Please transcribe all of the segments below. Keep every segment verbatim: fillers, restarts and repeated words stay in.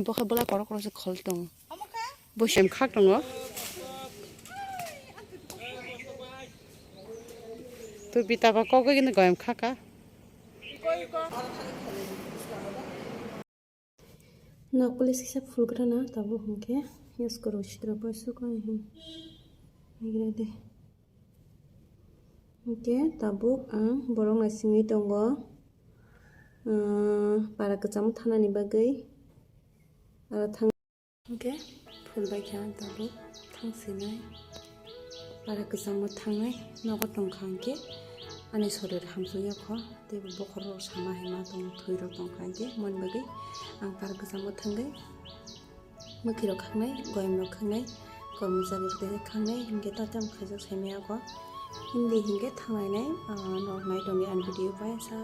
Bo khe bwlai korok korok se khol tongo. Bo sem khak tongo. Tu bita ba kok gini goyam khaka. Nok police kisa phulgrana tabuk hwnkhe use kwrwi sitra bai suka hin. Naigrede. Hwnkhe tabuk ang borok naisingwi tongo. Ah, para kwcham thanani bagwi. Aro thang. Hwnkhe phulbaikha ang tabuk thangsinai. Para kwchamo thangnai nogo tongkha hwnkhe ani sorir hamsokya kho, teibo bokhorok sama hai ma tong, thwirok tongkha hwnkhe, moni bagwi ang para kwchamo thangwi mwkhirok khangnai, goyamrok khangnai, kormochari rok khangnai, hwnkhe ta tamo khaijak saimaya kho. Hindi hwnkhe thanglainai, ah, norok nai tongdi ani video bai sa.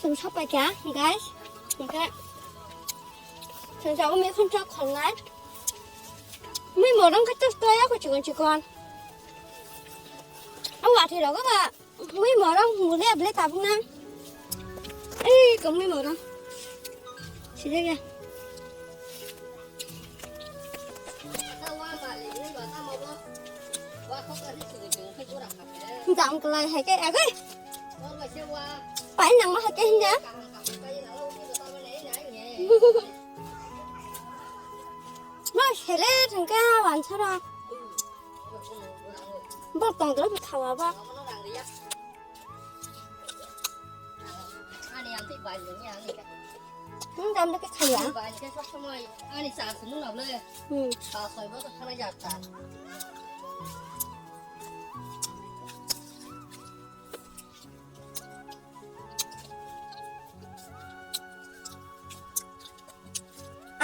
Chwng sok paikha, guys. Hwnkhe chwng tabuk mikhuntwk kholnai. Mui morong khe tos toya kho chikon chikon. Ang watwi rogo ba mui morong muli able tabuk na. Ei, ko mui morong. Sile ge. Jam kwlai hai khe agoi. Pai nang ma hai khe hinja. Ma sele thangka wansara. Bol tong dro thawa ba. Ani ang tei bai ni ang ni. Hmm, dam dake khaya. Bai ke sob somoi ani sa sunu na le. Hmm. Sa soi bo to khana ja ta.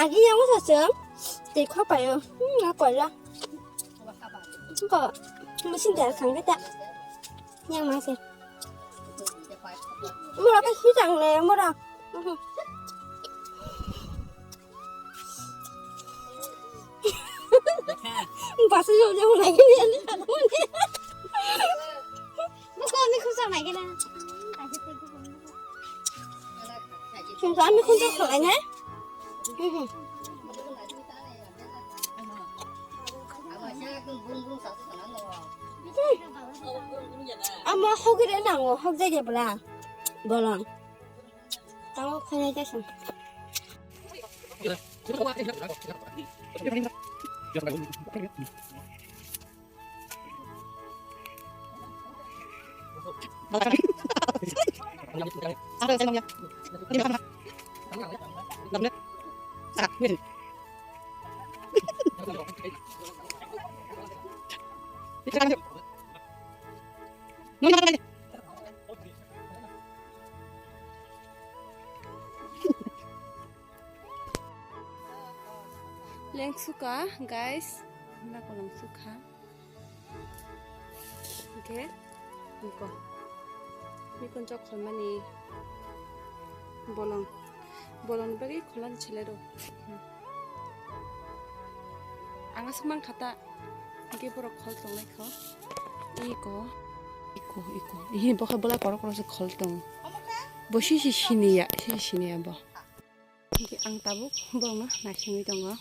Agi yang mo sa sung. Te kho payo. Hmm, na kola. Ko, mesin dia khang kita. Yang masih. Mura ka hidang le, mura. Basa yo yo lagi ni ani. Bukan ni khusa lagi na. Sungka ami khunta khalai na. Amo hogre nango, hog jage bla. Bolong. Tamo khanai ta sung. Lengsuka, guys. Hwnba kolom sukha. Hwnkhe, iko. Mikon chok kholmani bolong. Bolongni bagwi kholani chele rw. Ang aswk mankha ta. Hwnkhe borok khol tongnai kho. Iko. Iko, iko. Ihi bokhe bwlai korok korok se khol tongo. Bo sisi siniya, sisi siniya bo. Hingke ang tabuk borokno naisingwi tongo.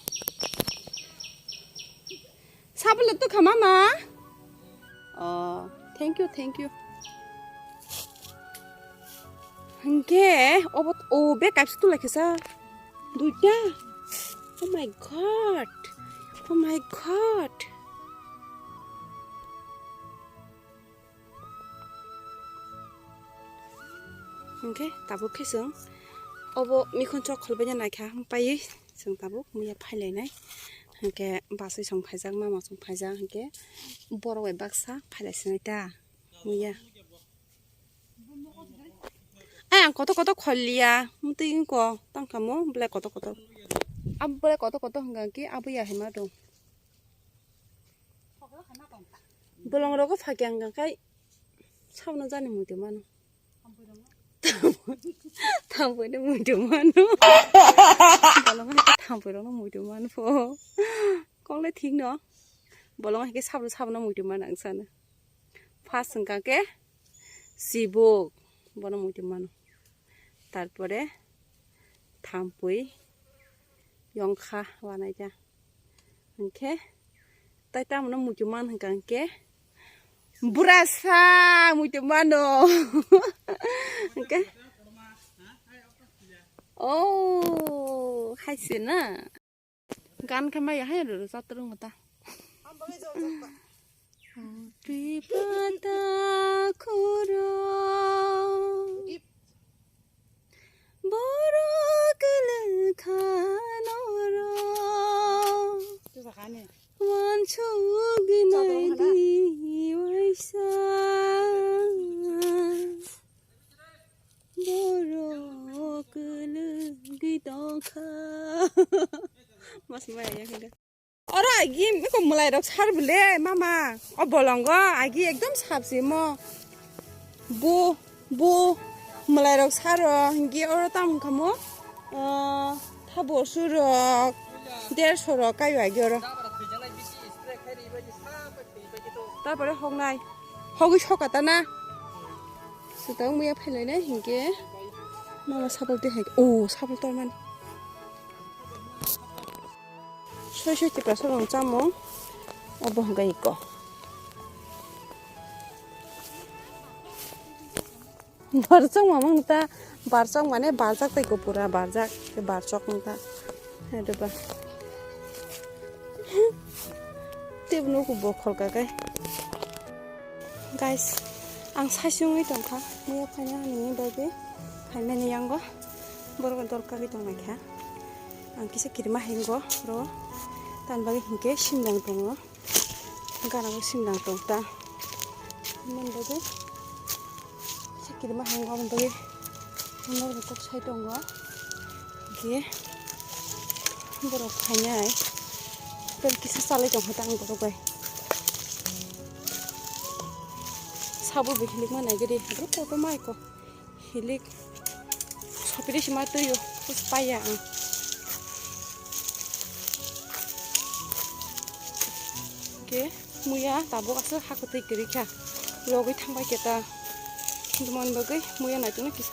Sabole tukha mama. Oh, thank you, thank you. Hingke obo, oh, bag kaisa tulai kisa. Duita. Oh my God. Oh my God. Hingke tabuk khe chwng obo mikhon chok kholbaina naikha, paiwi chwng tabuk muiya phailainai. Hingke bwsai song phaijak, mama song phaijak, hingke borok bai baksa phailaisinai ta muiya. Ai, ang kotor kotor kholliya, mwtwi wngkho tangkha mo belai kotor kotor. Abo belai kotor kotor hwnkha khe abo ya hai ma dong. Bolong rogo phakya hwnkha khai sabno jani muitu mano. Thampui no muitu mano. Bolong hai thampui rokno muitu mano pho. Kok le thik no. Bolong hai khe sabno sabno muitu mano ang sano. First hwnkha khe chibuk, bono muitu mano. Tarpore thampui yongkha wanaida. Hwnkhe tai tamno muitu man hwnkha hwnkhe burasa muitu mano. Hwnkhe oh, hai se na. Gan khe maya hai rw chatrwng mata. Twi pata khoro borok lekha noro wansuk nai di waisa. Borok kwlwgwi tongkha. Mas maya ya khe. Oro agi eko mwlairok sar bwle mama. O bolongo agi ekdom sap se mo. Bu, bu mwlairok saro hingi oro tam wngkha mo. Ah, thabo surok derso rok kayo agi oro. Tarpore hoknai. Hogwi sokata na. Sitang muya phailai nai hinkhe. Mama sapal twi hai. Oh, sapal tormani. Soi soi tipra sorong chamung. Obo hwnkha iko. Barchok mamang ta, barchok mane barjak tei ko pura barjak, tei barchok wng ta. Hai da ba. Tei bo nugo bokhol ka kai. Guys, ang sasi wngwi tongkha. Muya phaina nini bagwi phaimani yango. Borok dol kagwi tongnaikha. Ang kisa kirima hingo ro. Tani bagwi hinkhe simjang tongo. Gana bo simjang tong ta. Mon bagwi. Sakiri ma hango bagwi. Mon bagwi kok sai tongo. Ge. Borok phainai. Pen kisa chalai tong kha ta ang borok bai. Sabo bihilik ma nai gede. Borok koto mai ko. Hilik. Sopiri sima tuyo. Pus paya ang. Ge. Muya tabuk aswk hakhe twi kwrwi kha. Logwi thangbai khe ta. Hwnmani bagwi muya naitokno kisa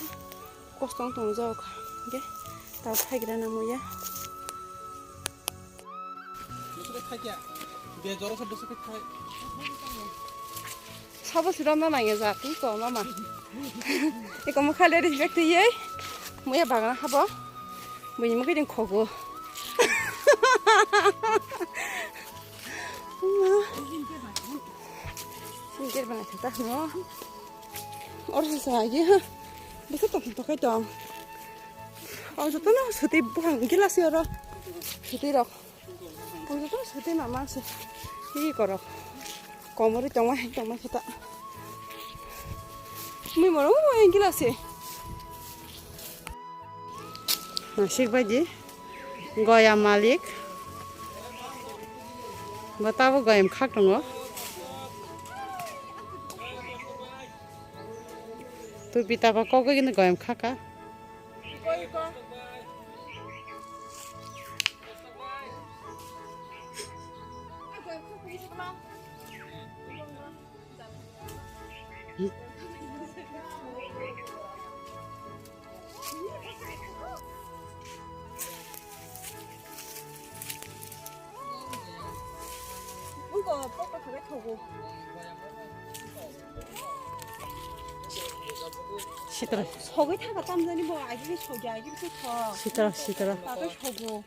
kosto wng tong jak kha. Hwnkhe tabuk phaigra na muya. Sabo sirok na nangya ja twi ko mama. Eko mokha le rijak twi ei. Muya bagna habo. Buini mokhe ring khogo. Singkir bana thata no. Or sa sa ye ha. Bisa tong tong kai tong. Ang jotono suti buphang gila si oro. Suti rok. Ang jotono suti mama si. Hi korok. Komori tongma hai tongma kita. Mui moro mui gila si. Nasik baji. Goya malik. Bo tabuk goyam khak tongo. Tupi tapa kogwi gini goyam khaka. Sitra. Sogwi thangkha tamjani bo, agini sogya, agini se thok. Sitra, sitra. Tato sogo.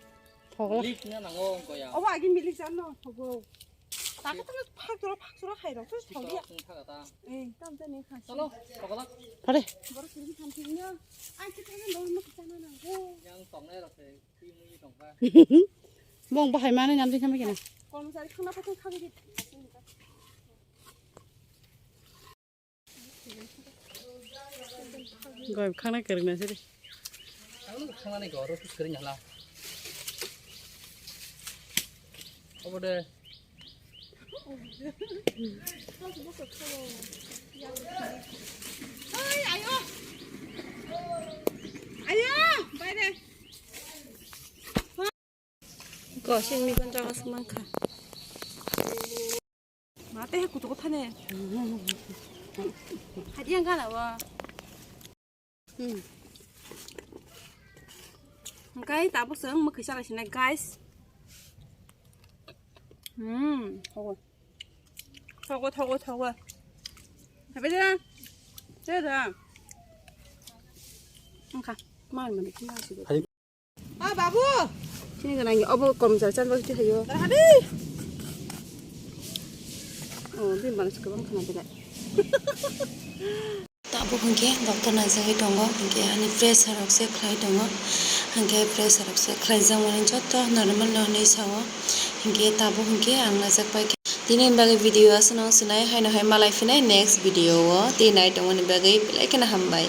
Thokla. Milik na nango wngkha ya. Obo agi milik jar no sogo. Tato tamo phak jora, phak jora khai rok, to sogi. Sitra wng thangkha ta. Eh, tamjani kha. Chalo, thokla. Pare. Borok sini samsini no. Ai, kita kan dong no kita na nango. Yang tongnai rok se. Bong bahai mani nam dikha mekena. Kormosari khana pathai khabi di. Goi khana kereng na siri. Ang khana ni goro kereng hala. Obo de. Oi, ayo. Ayo, baire. Ko, simi kon jaga se mankha. Mate he kutu kuthane. Hadi yang gana wa. Hmm. Hwnkhe tabuk chwng mwkhwi chalai sinai, guys. Hmm, thogo. Thogo, thogo, thogo. Habai da? Tei da? Wngkha. Ma mani khe ma sigo. Hai. Ah, babu. Sini gana ni obo kom jal chan bo tei hayo. Tara hadi. Oh, bini bana se kwbang khana belai. Tabuk hwnkhe doctor naijagwi tongo, hwnkhe ani pressure rok se khlai tongo, hwnkhe pressure rok se khlaijakmani joto normal no hinwi sao, hwnkhe tabuk hwnkhe ang naijak paikha. Tini bagwi video aswk no sinai, haino hai malai phinai next video o tei nai tongmani bagwi belai kheno hambai.